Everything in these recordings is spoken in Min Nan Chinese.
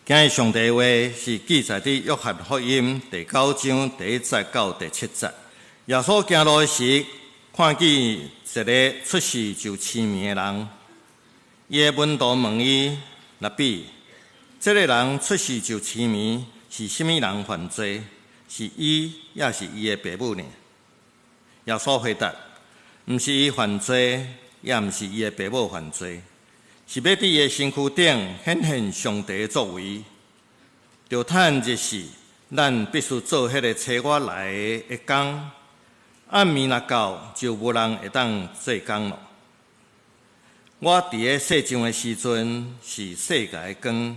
今日上帝話是記載佇約翰福音第九章第一節到第七節。耶穌行路時，看見一个出世就痴迷的人，伊的門徒問伊：拉比，這个人出世就痴迷，是啥物人犯罪？是伊，抑是伊的爸母呢？耶穌回答：毋是伊犯罪，也毋是伊的爸母犯罪。是欲佇伊的身軀頂顯現上帝的作為。著趁日時，咱必須做彼个差我來的工。暗暝若到，就無人會當做工囉。我佇咧世上的時陣，是世界的光。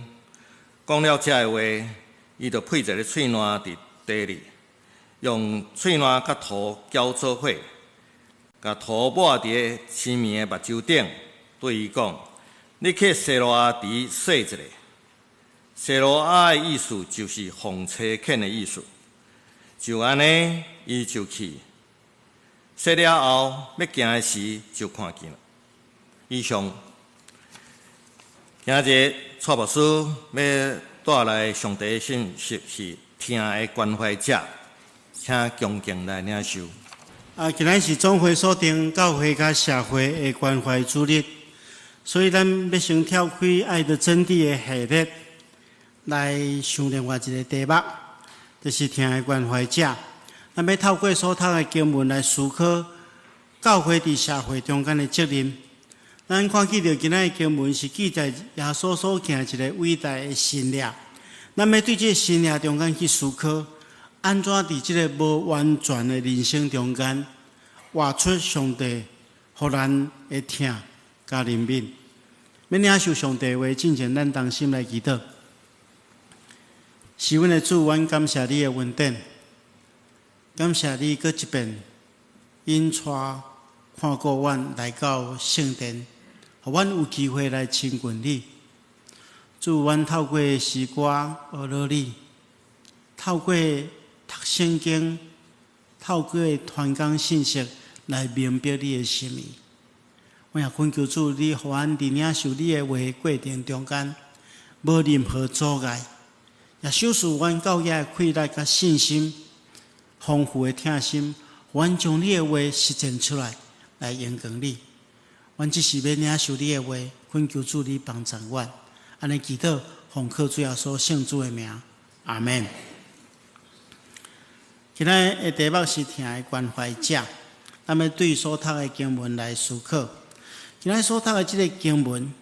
講了這个話，伊就噴一个喙瀾佇地裡，用喙瀾佮塗攪做伙，共塗抹佇咧痴迷的目睭頂，對伊講：你去西羅亞池洗一下。西羅亞的意思就是奉差遣的意思。就按呢，伊就去洗了後，欲行的時就看見了。以上，今日蔡牧師欲帶來上帝的信息是疼的關懷者，請恭敬來領受。啊，今仔是總會所定教會佮社會的關懷主日。所以，咱欲先跳開愛的真諦的系列，來想另外一个題目，就是疼的關懷者。咱欲透過所讀的經文來思考教會佇社會中間的責任。咱看見著今仔的經文是記載耶穌所行一个偉大的神蹟。咱欲對這个神蹟中間去思考，按怎佇這个無完全的人生中間，活出上帝予咱的疼佮憐憫。欲領受上帝話，進前咱同心來祈禱。是阮的主，阮感謝你的恩典，感謝你閣一遍引帶看顧阮來到聖殿，予阮有機會來親近你。主，阮透過詩歌學了你，透過讀聖經，透過傳講信息來明白你的心意。我也懇求主，你予阮佇領受你的話過程中間，無任何阻礙，也賞賜阮夠額的氣力佮信心，豐富的疼心，予阮將你的話實踐出來，來榮光你。阮只是欲領受你的話，懇求主你幫助阮。按呢祈禱，奉靠主耶穌聖子的名，阿門。今仔的題目是疼的關懷者，咱欲對所讀的經文來思考。今仔所讀的這个經文，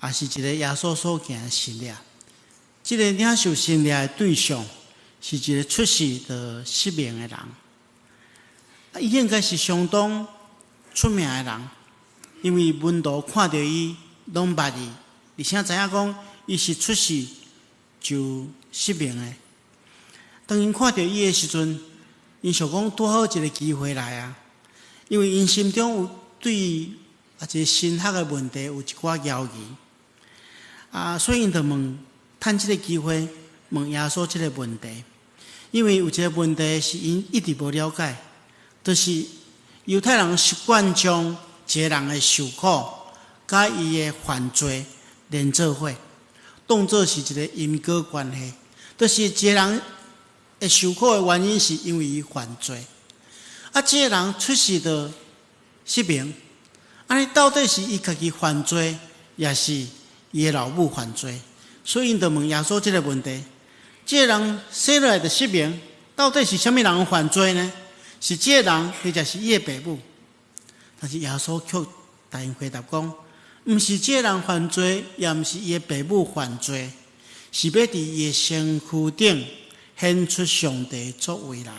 也是一个耶穌所行的神蹟。這个領受神蹟的對象，是一个出世就失明的人。啊，伊應該是相當出名的人，因為門徒看著伊攏捌伊，而且知影講伊是出世就失明的。當𪜶看著伊的時陣，𪜶想講拄好一个機會來啊，因為𪜶心中有對一个神學的問題有一寡猶疑，啊，所以𪜶就問，趁這个機會問耶穌這个問題，因為有一个問題是𪜶一直無了解，就是猶太人習慣將一個人的受苦佮伊的犯罪連做伙，當做是一个因果關係，就是一個人會受苦的原因是因為伊犯罪，啊，這个人出世就失明。按呢到底是伊家己犯罪，抑是伊的老母犯罪？所以𪜶就問耶穌這个問題：這个人生落來就失明，到底是啥物人犯罪呢？是這个人，抑是伊的爸母？但是耶穌卻共𪜶回答講：毋是這个人犯罪，也毋是伊的爸母犯罪，是欲佇伊的身軀頂顯出上帝作為來。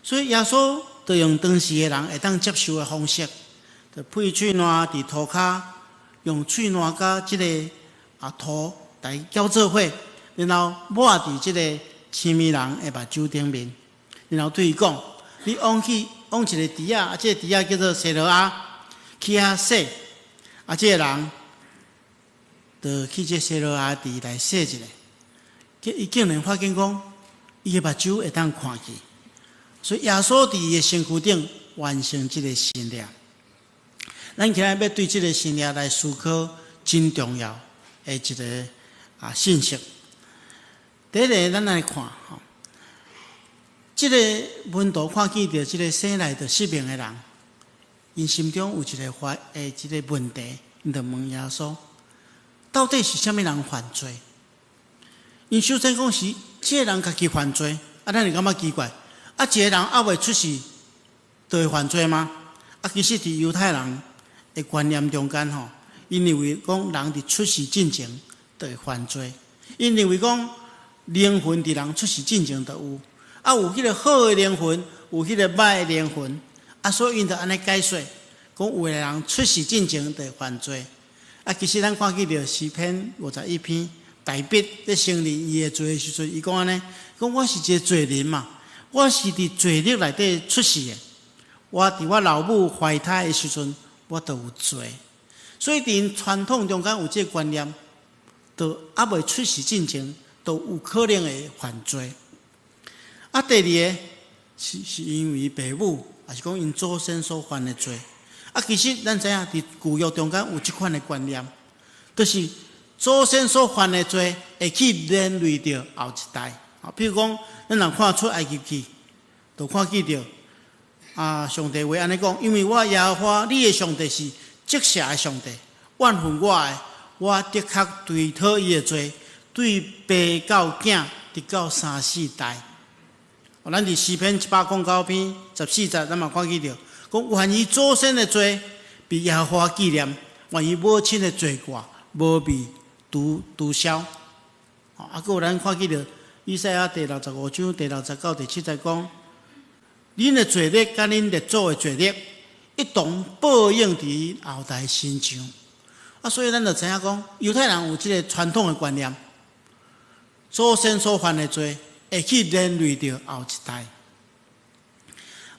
所以耶穌就用當時的人會當接受的方式，就噴喙瀾佇塗跤，用喙瀾佮這个塗來攪做伙，然後抹佇這个痴迷人的目睭頂面，然後對伊講：你往去往一个池仔，啊，這个池仔叫做西羅亞，去遐洗。啊，這个人就去這西羅亞池來洗一下，伊竟然發現講，伊的目睭會當看見。所以耶穌佇伊的身軀頂完成這个神蹟。咱今仔欲對這个神蹟來思考，真重要的一个信息。第一个，咱來看吼，這個門徒看見著這個生來就失明的人，𪜶心中有一個懷的這個問題，𪜶就問耶穌：到底是啥物人犯罪？𪜶首先講是這個人家己犯罪，啊，咱會感覺奇怪，啊，一個人猶未出世就會犯罪嗎？啊，其實佇猶太人的觀念中間吼，𪜶認為講人佇出世進前就會犯罪，𪜶認為講靈魂佇人出世進前就有，啊，有彼個好的靈魂，有彼個歹的靈魂，啊，所以𪜶就按呢解說，講有的人出世進前就會犯罪。啊，其實咱看見著詩篇51篇，大衛咧承認伊的罪的時陣，伊講按呢，講我是一個罪人嘛，我是佇罪孽內底出世的，我佇我老母懷胎的時陣，我就有罪。所以佇𪜶傳統中間有這個觀念，就猶未出世進前，都有可能會犯罪。啊，第二个是因為爸母，抑是講𪜶祖先所犯的罪。啊，其實咱知影佇舊約中間有這款的觀念，就是祖先所犯的罪會去連累著後一代。啊，比如講，咱若看出埃及記，就看見著啊，上帝話按呢講，因為我耶和華你的上帝是折赦的上帝，怨恨我的，我的確追討伊的罪，對爸到囝，直到三四代。咱佇詩篇109篇14節，咱嘛看見著，講願伊祖先的罪被耶和華紀念，願伊母親的罪過無被塗消。啊，閣有咱看見著以賽亞第65章第6節到第7節講，恁的罪孽佮恁列祖的罪孽一同報應佇後代身上。啊，所以咱就知影講，猶太人有這个傳統的觀念，祖先所犯的罪會去連累著後一代。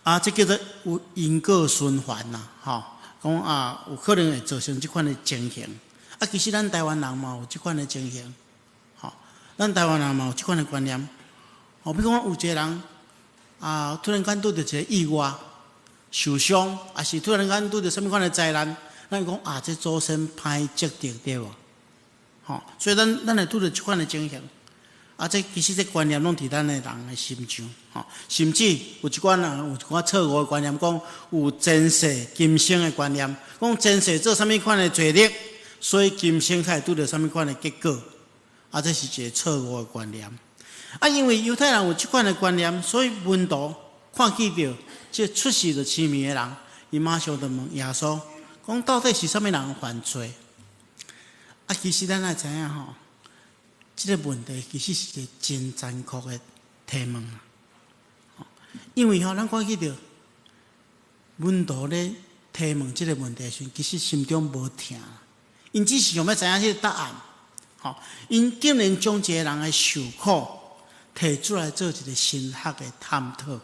啊，這叫做有因果循環啦，吼，講啊，有可能會造成這款的情形。啊，其實咱台灣人嘛有這款的情形，吼，咱台灣人嘛有這款的觀念。吼，比如講有一個人啊，突然間拄著一个意外受傷，抑是突然間拄著啥物款的災難，咱講啊，這祖先歹積德對無？吼，所以咱會拄著這款的情形。啊，這其實這觀念攏佇咱的人的心上，吼，甚至有一寡人有一寡錯誤的觀念，講有前世今生的觀念，講前世做啥物款的罪孽，所以今生才會拄著啥物款的結果。啊，這是一個錯誤的觀念。啊，因為猶太人有這款的觀念，所以門徒看見著這出世就痴迷的人，伊馬上就問耶穌，講到底是啥物人犯罪？啊，其實咱愛知影吼，這个問題其實是一個真殘酷的提問啊！因為吼，咱看見著門徒咧提問這个問題時，其實心中無疼，𪜶只是想欲知影這个答案。吼，𪜶竟然將一個人的受苦提出來做一個神學的探討，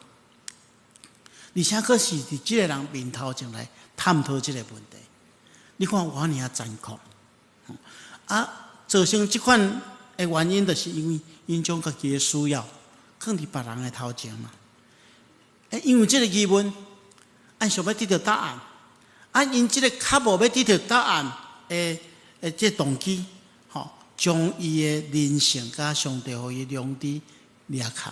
而且閣是佇這个人面頭前來探討這个問題。你看偌爾殘酷！啊，造成這款的原因，就是因為𪜶將家己的需要囥佇別人的頭前嘛。欸，因為這个疑問，𪜶想欲得著答案，啊，𪜶這个較無欲得著答案的這個動機，吼，將伊的人性佮上帝予伊良知掠崁。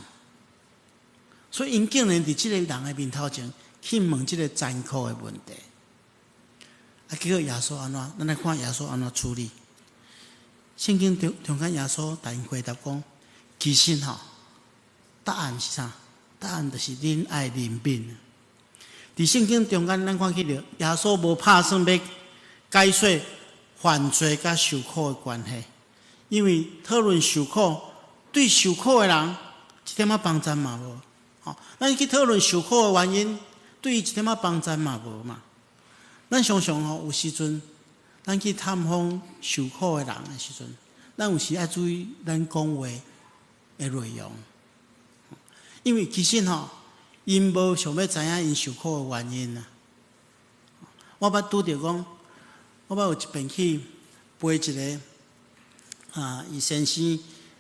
所以，𪜶竟然佇這个人的面頭前去問這个殘酷的問題。啊，結果耶穌按怎？咱來看耶穌按怎處理。聖經中間耶穌共𪜶回答講：其實吼，答案是啥？答案就是恁愛憐憫。佇聖經中間，咱看見著耶穌無拍算欲解說犯罪佮受苦的關係，因為討論受苦，對受苦的人一點仔幫助嘛無。吼，咱去討論受苦的原因，對伊一點仔幫助嘛無嘛。咱常常吼有時陣，咱去探訪受苦的人的時陣，咱有時愛注意咱講話的內容，因為其實吼，𪜶無想欲知影𪜶受苦的原因啊。我捌拄著講，我捌有一遍去陪一个啊，伊先生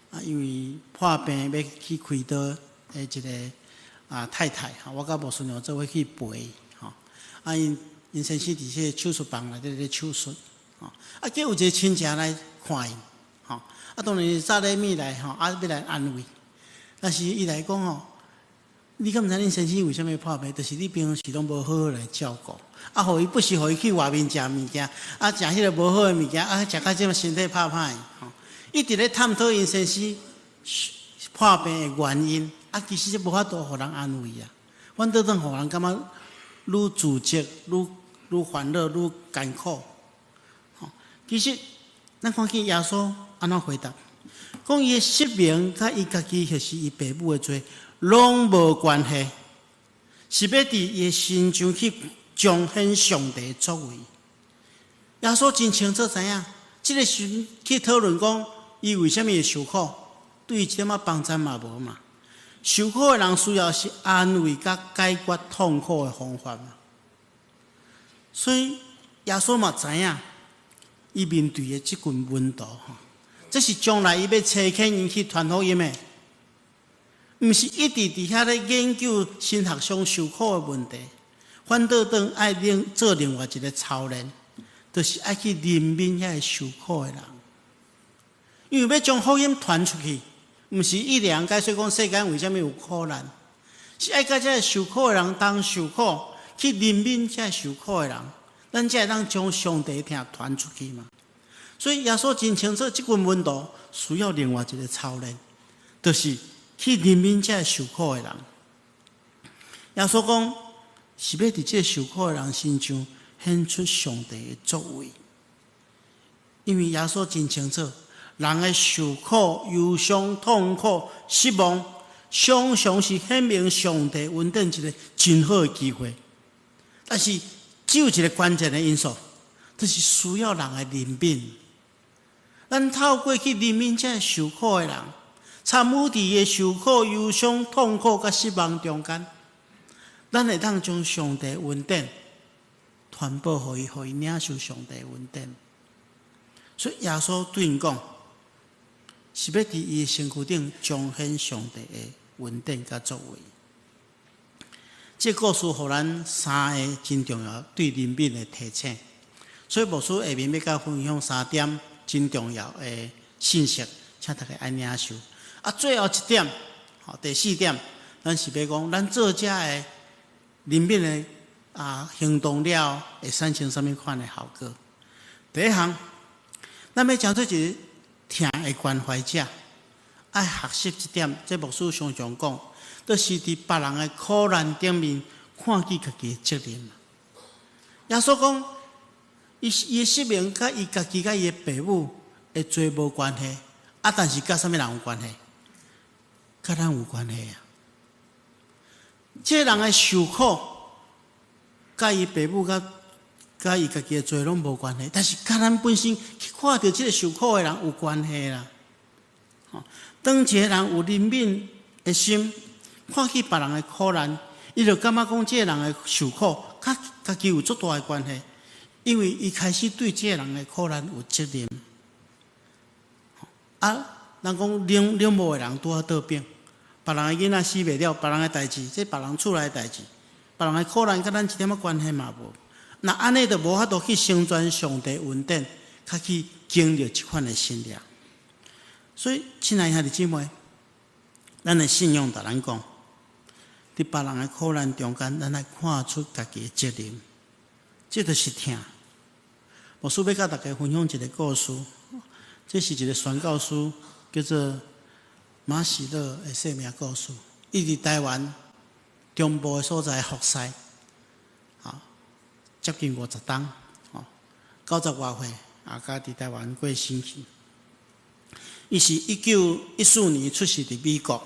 啊，因為破病欲去開刀的一个啊太太，我佮牧師娘做伙去陪，吼，啊𪜶先生佇彼個手術房內底咧手術，吼，啊，結有一个親戚來看𪜶，吼，啊，當然是紮禮物來吼，啊，欲來安慰。但是伊來講吼，你敢毋知恁先生為啥物破病？就是你平常時攏無好好來照顧，啊，予伊不時予伊去外面食物件，啊，食彼個無好的物件，啊，食到這麼身體歹歹吼。一直咧探討𪜶先生破病的原因，啊，其實這無法度予人安慰啊，反倒轉予人感覺愈自責、愈愈煩惱、愈艱苦。吼，其實咱看見耶穌按怎回答？講伊的失明佮伊家己或是伊爸母的罪攏無關係，是欲佇伊的身上去彰顯上帝的作為。耶穌真清楚知影，這個時陣去討論講伊為啥物會受苦，對伊一點仔幫助嘛無嘛。受苦的人需要是安慰佮解決痛苦的方法嘛。所以耶穌嘛知影，伊面對的這群門徒吼，這是將來伊欲差遣𪜶去傳福音的，毋是一直佇遐咧研究神學上受苦的問題，反倒轉愛另做另外一個操練，就是愛去憐憫遐個受苦的人，因為欲將福音傳出去，毋是一兩解說講世間為啥物有苦難，是愛佮這個受苦的人同受苦，去憐憫這個受苦的人，咱才會當將上帝的疼傳出去嘛。所以耶穌真清楚，這群門徒需要另外一個操練，就是去憐憫這個受苦的人。耶穌講，是欲佇這個受苦的人身上顯出上帝的作為，因為耶穌真清楚，人的受苦、憂傷、痛苦、失望，常常是顯明上帝恩典一個真好的機會。但是只有一個關鍵的因素，就是需要人的憐憫。咱透過去憐憫這個受苦的人，參與佇伊的受苦、憂傷、痛苦佮失望中間，咱會當將上帝恩典傳播予伊，予伊領受上帝恩典。所以耶穌對𪜶講，是欲佇伊的身軀頂彰顯上帝的恩典佮作為。這個故事予咱三個真重要對憐憫的提醒。所以牧師下面欲佮分享三點真重要的信息，請大家愛領受。啊，最後一點，吼，第四點，咱是欲講，咱做這个憐憫的行動了，會產生啥物款的效果？第一項，咱欲成做一个疼的關懷者，愛學習一點，這牧師常常講，就是佇別人的苦難頂面看見家己的責任。耶穌講，伊伊的失明佮伊家己佮伊的爸母的罪無關係，啊，但是佮啥物人有關係？佮咱有關係啊！這個人的受苦，佮伊爸母佮佮伊家己的罪攏無關係，但是佮咱本身去看著這個受苦的人有關係啦。當一個人有憐憫的心，看見別人的苦難，伊就感覺講這個人的受苦，佮家己有足大的關係，因為伊開始對這個人的苦難有責任。啊，人講冷冷漠的人拄好倒反，別人的囡仔死袂了，別人的代誌，這別人厝內的代誌，別人的苦難，佮咱一點仔關係嘛無。若按呢就無法度去成全上帝恩典，較去經歷這款的神蹟。所以，親愛兄弟姊妹，咱的信仰共咱講，佇別人的苦難中間，咱愛看出家己的責任，這就是疼。牧師欲佮大家分享一個故事，這是一個宣教師，叫做馬喜樂的生命故事。伊佇台灣中部的所在服侍，啊，接近50冬，吼，90外歲，啊，佮佇台灣過身去。伊是1914年出世佇美國，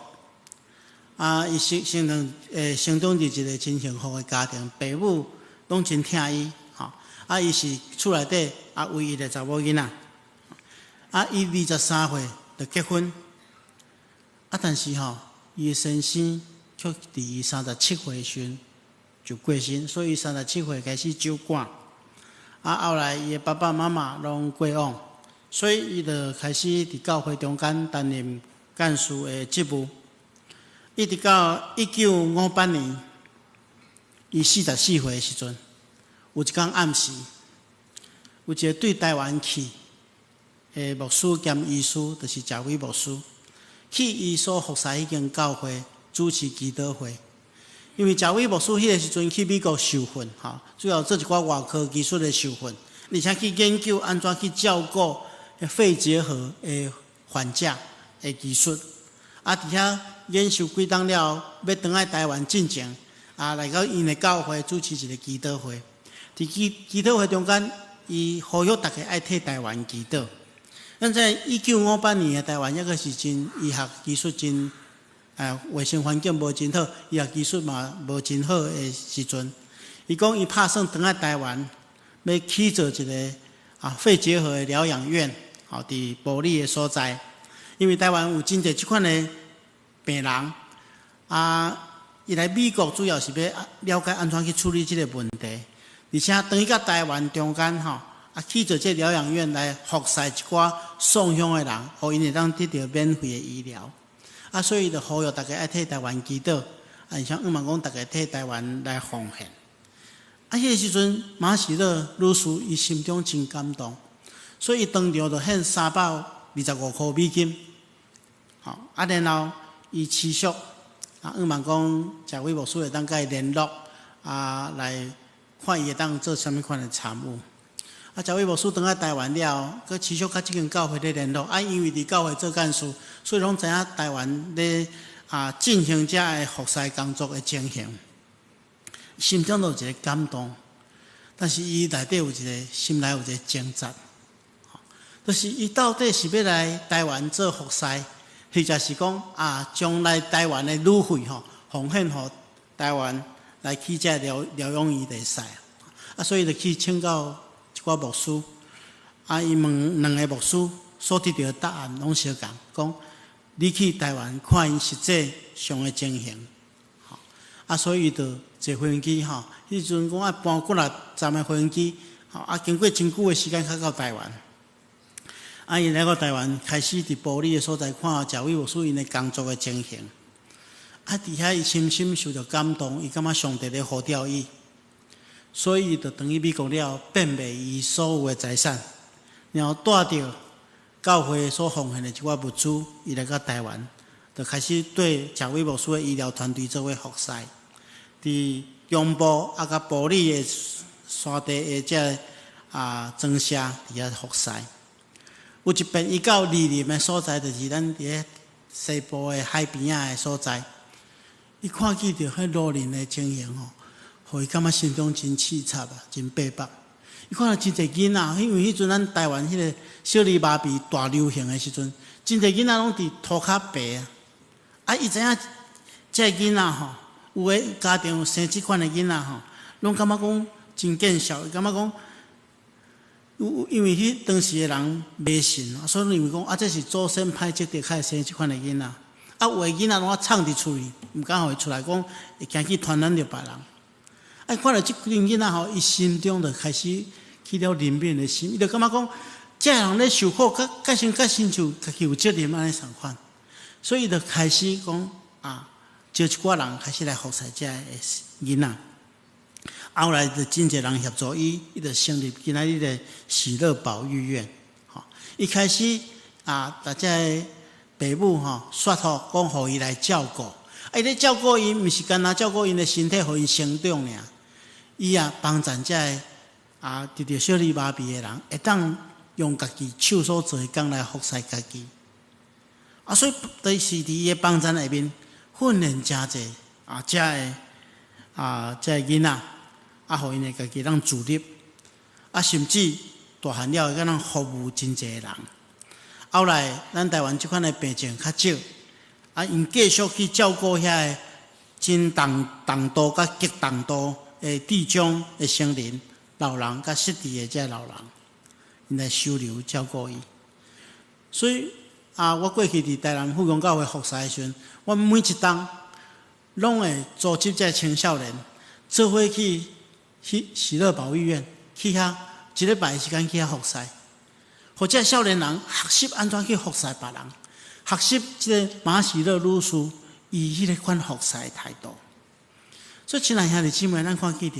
啊，伊生生長成長佇一個真幸福的家庭，爸母攏真疼伊，吼，啊，伊是厝內底唯一的查某囡仔，啊，伊23歲就結婚，啊，但是吼，伊的先生卻佇伊37歲時就過身，所以伊37歲開始守寡，啊，後來伊的爸爸媽媽攏過往。所以，伊就開始佇教會中間擔任幹事的職務，一直到1958年，伊44歲的時陣，有一工暗時，有一個對台灣去的的牧師兼醫師，就是賈偉牧師，去伊所服侍彼間教會主持祈禱會。因為賈偉牧師彼个時陣去美國受訓，吼，主要做一寡外科技術的受訓，而且去研究按怎去照顧肺結核的患者的技術。啊，佇遐研修幾冬了後，欲轉來台灣進前，啊，來到𪜶的教會主持一个祈禱會。佇祈禱會中間，伊呼籲大家愛替台灣祈禱。咱在1958年的台灣，抑閣是真醫學技術真，衛生環境無真好，醫學技術嘛無真好的時陣，伊講伊拍算轉來台灣，欲起做一个肺結核的療養院，吼，佇埔里的所在。因為台灣有真濟這款的病人，啊，伊來美國主要是欲了解按怎去處理這个問題，而且轉去到台灣中間吼，啊，起做這療養院來服侍一寡送鄉的人，予𪜶會當得著免費的醫療。啊，所以就呼籲大家愛替台灣祈禱，啊，而且向望講大家替台灣來奉獻。啊，彼个時陣馬喜樂女士伊心中真感動，所以伊當場就獻325塊美金。吼，啊，然後伊持續啊，向望講賈偉牧師會當佮伊聯絡，啊，來看伊會當做啥物款的參與。啊，賈偉牧師轉來台灣了後，閣持續佮這間教會咧聯絡。啊，因為佇教會做幹事，所以攏知影台灣咧進行遮个服侍工作的情形，心中都有一个感動。但是伊內底有一个心內有一个掙扎，就是伊到底是欲來台灣做服侍，或者是講啊，將來台灣的旅費吼，奉獻予台灣來起這療養院就會使。啊，所以就去請教一寡牧師，啊，伊問兩个牧師所得著的答案攏相仝，講你去台灣看𪜶實際上的情形，啊，所以伊就坐飛機吼，彼時陣講愛搬幾若站的飛機，吼，啊，經過真久的時間才到台灣。啊，伊來到台灣，開始佇埔里的所在看賈偉牧師𪜶的工作的情形，啊，佇遐伊深深受著感動，伊感覺上帝咧呼召伊，所以伊就轉去美國了後，變賣伊所有的財產，然後帶著教會所奉獻的一寡物資，伊來到台灣，就開始對賈偉牧師的醫療團隊做伙服侍，佇中部啊，佮埔里的山地的這莊社佇遐服侍。有一遍，伊到二林的所在，就是咱佇咧西部的海邊仔的所在。伊看見著彼老人的情形吼，予伊感覺心中真淒慘啊，真悲哀。伊看著真濟囡仔，因為彼陣咱台灣彼个小兒麻痹大流行的時陣，真濟囡仔攏佇塗跤爬啊。啊，伊知影這个囡仔吼，有的家庭有生這款的囡仔吼，攏感覺講真見笑，伊感覺講。有因為彼當時的人迷信，所以認為講啊，這是祖先歹積德，才會生這款的囡仔。啊，有的囡仔攏愛藏佇厝裡，毋敢予伊出來，講會驚去傳染著別人。啊，看著這群囡仔吼，伊心中就開始起了憐憫的心，伊就感覺講，這人咧受苦，佮親像家己有責任按呢仝款，所以伊就開始講啊，招一寡人開始來服侍這个囡仔。後來就真濟人協助伊，伊就成立今仔日的喜樂保育院。吼，一開始啊，大家爸母吼說託講，予伊來照顧。啊，伊咧照顧𪜶，毋是干焦照顧𪜶的身體，予𪜶成長爾。伊也幫助這个得著小兒麻痹的人，會當用家己手所做的工來服侍家己。啊，所以就是佇伊的幫贊內面訓練誠濟這个囡仔。啊，予𪜶會家己通自立，啊，甚至大漢了會當服務真濟人。後來，咱台灣這款的病症較少，啊，𪜶繼續去照顧遐个真重重度佮極重度的智障的成人、老人佮失智的這老人，𪜶來收留照顧伊。所以啊，我過去佇台南富強教會服侍的時陣，我每一冬攏會組織這青少年做伙去喜樂保育院，去遐一禮拜時間去遐服侍，予這少年人學習按怎去服侍別人，學習這個馬喜樂女士伊彼个款服侍的態度。所以，親愛兄弟姊妹，咱看見著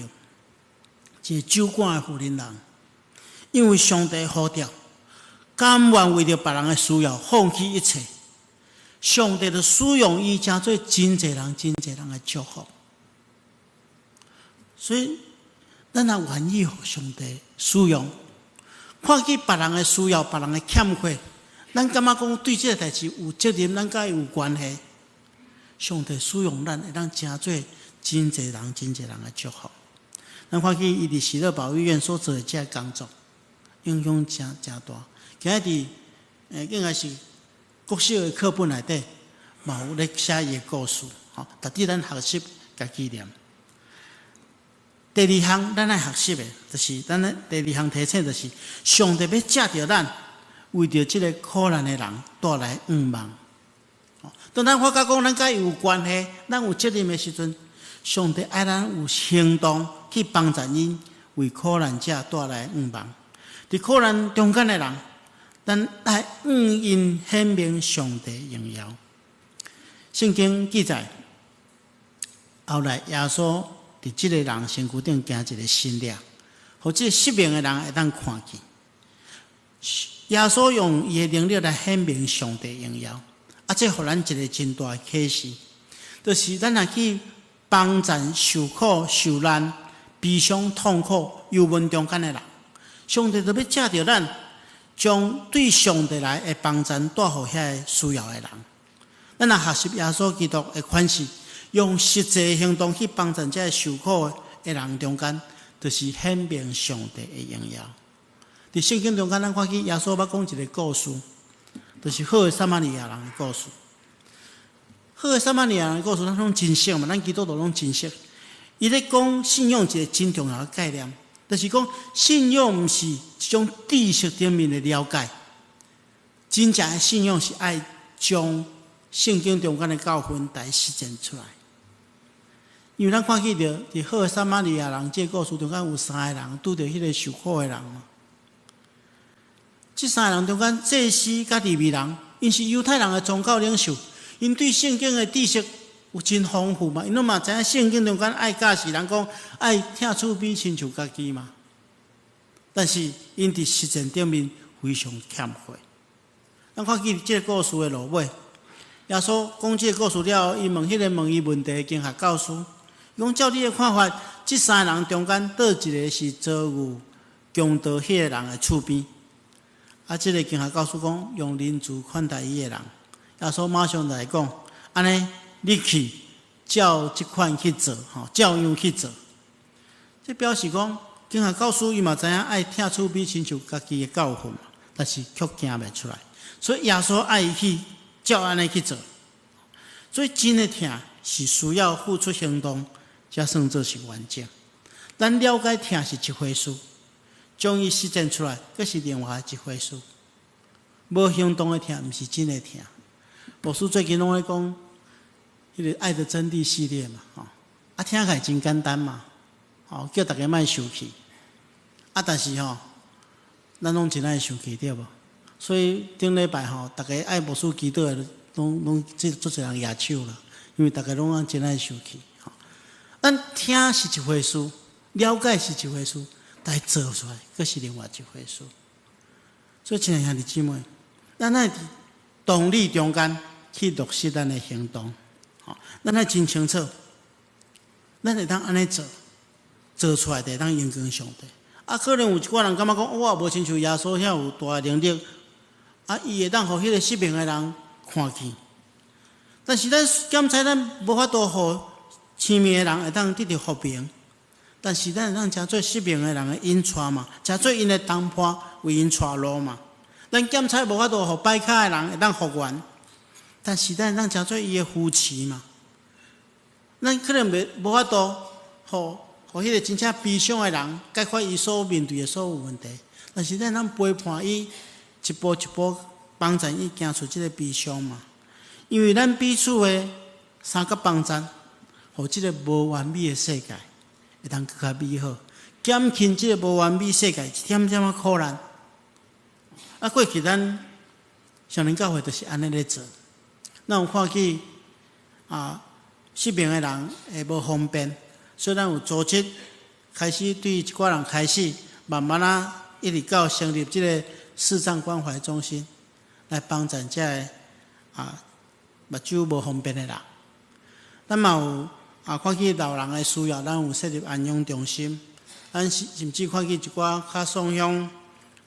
一个酒館的婦人，因為上帝呼召，甘願為著別人的需要放棄一切。上帝就使用伊，成做真濟人、真濟人的祝福。所以，咱若願意予上帝使用，看見別人的需要、別人的欠缺，咱感覺講對這个代誌有責任，咱佮伊有關係。上帝使用咱，會當成做真濟人、真濟人的祝福。咱看見伊佇喜樂堡醫院所做的這个工作，影響誠誠大。今仔佇應該是國小的課本內底，嘛有咧寫伊的故事，吼，值得咱學習佮紀念。第二項，咱愛學習的，就是咱咧第二項提醒，就是上帝欲藉著咱，為著這个苦難的人帶來向望。當咱發覺講咱佮伊有關係，咱有責任的時陣，上帝愛咱有行動去幫助𪜶，為苦難者帶來向望。佇苦難中間的人，咱愛向𪜶顯明上帝榮耀。聖經記載，後來耶穌佇這個人身軀頂行一个神跡，予這个失明的人會當看見。耶穌用伊的能力來顯明上帝榮耀，啊，這予咱一个真大的啟示，就是咱若去幫助受苦、受難、悲傷、痛苦、憂悶中間的人，上帝就欲藉著咱，將對上帝來的幫助帶予遐個需要的人。咱若學習耶穌基督的款式，用實際行動去幫助這个受苦的人中間，就是顯明上帝的榮耀。佇聖經中間，咱看見耶穌捌講一个故事，就是好的撒瑪利亞人的故事。好的撒瑪利亞人的故事，咱攏真熟嘛，咱基督徒攏真熟。伊咧講信仰一个真重要的概念，就是講信仰毋是一種知識頂面的了解，真正的信仰是愛將聖經中間的教訓來實踐出來。因為咱看見著佇好的撒瑪利亞人這个故事中間有三个人拄著彼个受苦的人嘛。這三个人中間，祭司佮利未人，𪜶是猶太人的宗教領袖，𪜶對聖經的知識有真豐富嘛，𪜶攏嘛知影聖經中間愛教示人講愛疼厝邊親像家己嘛。但是𪜶佇實踐頂面非常欠缺。咱看見這个故事的落尾，耶穌講這个故事了後，伊問彼个問伊問題的經學教師，伊講照你的看法，這三个人中間，佗一个是遭遇強盜彼个人的厝邊？啊，這个經學教師講用仁慈款待伊的人。耶穌馬上來講，按呢，你去照這款去做，吼，照樣去做。這表示講，經學教師伊嘛知影愛疼厝邊親像家己的教訓嘛，但是卻行袂出來。所以耶穌愛伊去照按呢去做。所以真的疼是需要付出行動，才算做是完整。咱了解疼是一回事，將伊實踐出來，閣是另外一回事。無行動的疼，毋是真的疼。牧師最近攏咧講，彼个愛的真諦系列嘛，吼，啊聽起來真簡單嘛，吼，叫逐家莫生氣。啊，但是吼，咱攏真愛生氣，對無？所以頂禮拜吼，逐家愛牧師祈禱的，攏攏這足濟人舉手啦，因為逐家攏真愛生氣。吼，咱聽是一回事，了解是一回事，但做出來，閣是另外一回事。所以，親愛兄弟姊妹，咱愛佇同理中間去落實咱的行動，吼，咱愛真清楚，咱會當按呢做，做出來就會當榮光上帝。啊，可能有一寡人感覺講，我也無親像耶穌遐有大的能力，啊，伊會當予彼个失明的人看見。但是咱檢查咱無法度予癡明的人會當得著復明，但是咱會當成做失明的人的引帶嘛，成做𪜶的同伴，為𪜶帶路嘛。咱檢查無法度予跛跤的人會當復原，但是咱會當成做伊的扶持嘛。咱可能袂無法度予予彼个真正悲傷的人解決伊所面對的所有問題，但是咱通陪伴伊一步一步幫助伊行出這个悲傷嘛。因為咱彼此的相佮幫助，予這个無完美的世界會當閣較美好，減輕這个無完美世界一點點仔苦難。啊，過去咱少年教會就是按呢咧做，咱有看見啊，失明的人會無方便，所以咱有組織開始對一寡人開始，慢慢仔一直到成立這个視障關懷中心，來幫助這个目睭無方便的人。咱嘛有看見老人的需要，咱有設立安養中心。咱甚至看見一寡較爽鄉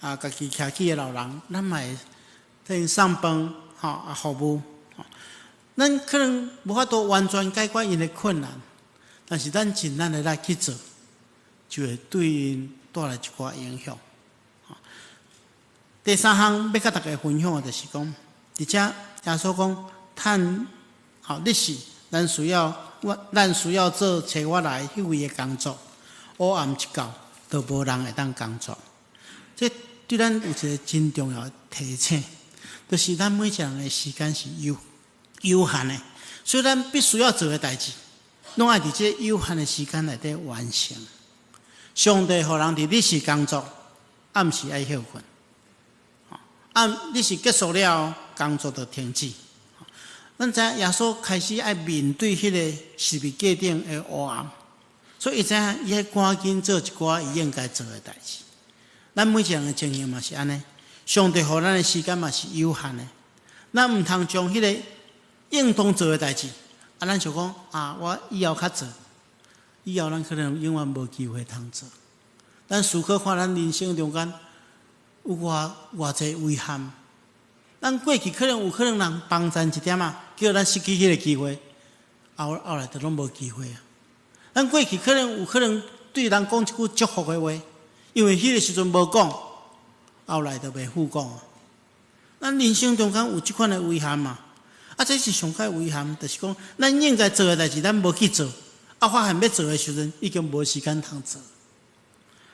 家己徛起的老人，咱嘛會替𪜶送飯，吼服務。咱可能無法度完全解決𪜶的困難，但是咱盡咱的力去做，就會對𪜶帶來一寡影響。第三項欲佮大家分享的，就是講，佇遮耶穌講，趁好日時，咱需要做差我來彼位的工作，烏暗一到，就無人會當工作。這對咱有一個真重要的提醒，就是咱每一個人的時間是有限的，所以咱必須要做的代誌，攏愛佇這個有限的時間內底完成。上帝予人佇日時工作，暗時愛歇睏。暗日時結束了，工作就停止。咱知影耶穌開始愛面對彼個十字架頂的黑暗，所以伊知影伊愛趕緊做一寡伊應該做的代誌。咱每一個人的情形嘛是按呢，上帝予咱的時間嘛是有限的，咱毋通將彼個應當做的代誌，咱想講啊，我以後較做，以後咱可能永遠無機會通做。咱思考看咱人生中間有偌偌濟遺憾，咱過去可能有可能人幫贊一點仔，叫咱失去彼個機會，後來就攏無機會啊。咱過去可能有可能對人講一句祝福的話，因為彼個時陣無講，後來就袂赴講啊。咱人生中間有這款的遺憾嘛？這是上蓋遺憾，就是講咱應該做的代誌，咱無去做，發現欲做的時陣，已經無時間通做。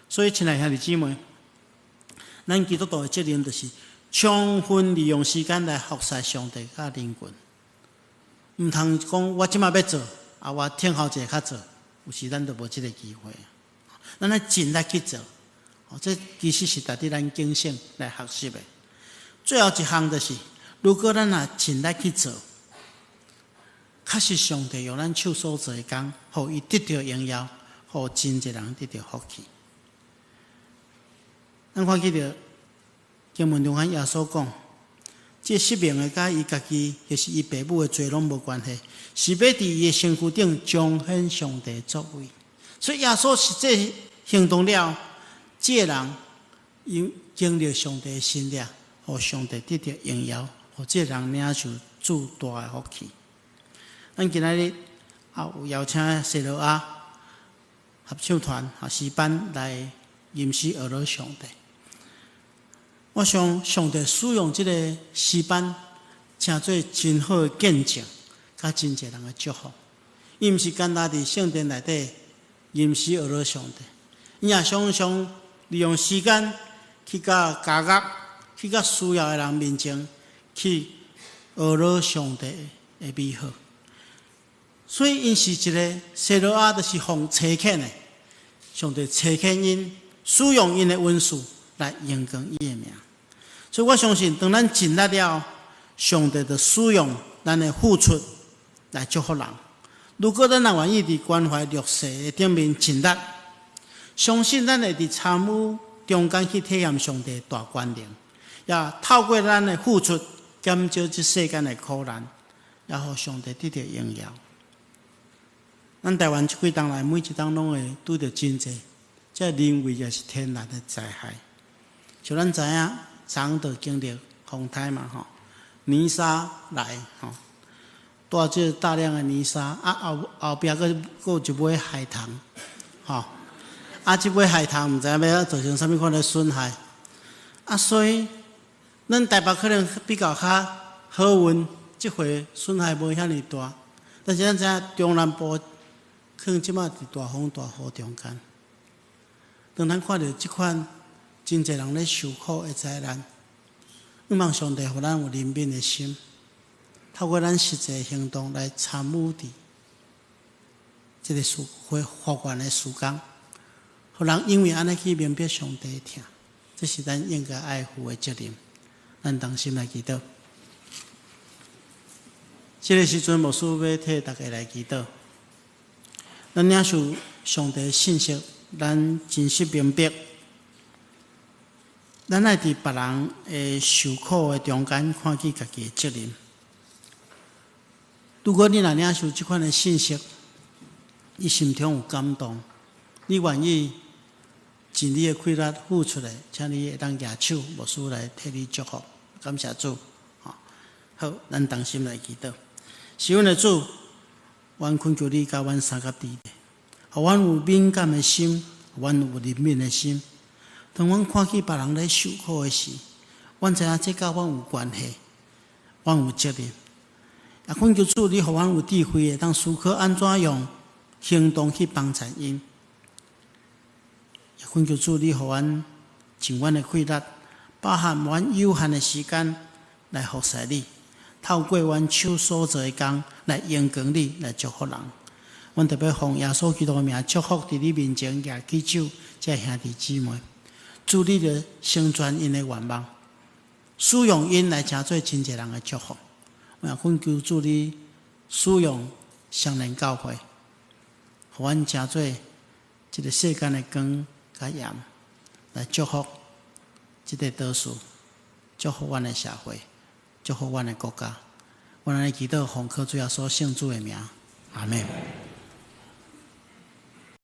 所以，親愛兄弟姊妹，咱基督徒的責任就是充分利用時間來服侍上帝佮人群。毋通講我這馬欲做，我聽後一下較做，有時咱就無這个機會。咱愛盡力去做，這其實是值得咱警醒來學習的。最後一項就是，如果咱若盡力去做，確實上帝用咱手所做的工，予伊得著榮耀，予真濟人得著福氣。咱看見著經文中間耶穌講，這失明的佮伊家己，抑是伊爸母的罪攏無關係，是欲佇伊的身軀頂彰顯上帝作為。所以耶穌實際行動了，這个人因經歷上帝的神蹟，予上帝得著榮耀，予這个人領受主大的福氣。咱今仔日有邀請西羅亞合唱團詩班來吟詩學了上帝。我想上帝使用這個詩班，成做真好的見證，佮真濟人的祝福。伊毋是干焦佇聖殿內底吟詩學了上帝，伊也常常利用時間去到監獄，去到需要的人面前去學了上帝的美好。所以，𪜶是一个西羅亞，就是奉差遣的，上帝差遣𪜶，使用𪜶的恩賜來榮光伊的名。所以我相信，當咱盡力了，上帝就使用咱的付出來祝福人。如果咱若願意佇關懷弱勢的頂面盡力，相信咱會佇參與中間去體驗上帝大權能，也透過咱的付出，減少這世間的苦難，也予上帝得著榮耀。咱台灣這幾冬來，每一冬攏會拄著真濟，這人為抑是天然的災害。像咱知影，昨就經歷風颱嘛吼，泥沙來吼，帶這大量的泥沙，後後壁閣閣有一尾海棠，吼，這尾海棠毋知影欲造成啥物款的損害，所以咱台北可能比較較好運，這回損害無遐爾大，但是咱知影中南部可能這馬佇大風大雨中間，當咱看著這款真濟人咧受苦的災難，向望上帝予咱有憐憫的心，透過咱實際行動來參與佇這個事會復原的事工，予人因為按呢去明白上帝的疼，這是咱應該愛負的責任。咱同心來祈禱。這个時陣，牧師欲替大家來祈禱。咱領受上帝的信息，咱真實明白，咱愛佇別人的受苦的中間看見家己的責任。如果你若領受這款的信息，你心中有感動，你願意盡你的氣力付出的，請你會當舉手，牧師來替你祝福。感謝主，好，咱同心來祈禱。是阮的主，阮懇求你佮阮相佮佇，予阮有敏感的心，予阮有憐憫的心。當阮看見別人咧受苦的時，阮知影這佮阮有關係，阮有責任。也懇求主，你予阮有智慧，會當思考按怎用行動去幫助𪜶。也懇求主，你予阮盡阮的氣力，包含阮有限的時間來服侍你，透過阮手所做的工來榮光你，來祝福人。阮特別奉耶穌基督的名祝福佇你面前舉起手，這兄弟姊妹。主你著成全𪜶的願望，使用𪜶來成做真濟人的祝福。我也懇求主你使用雙連教會，予阮成做這个世間的光佮鹽，來祝福這个都市，祝福阮的社會，祝福阮的國家。阮按呢祈禱奉靠主耶穌聖子的名，阿門。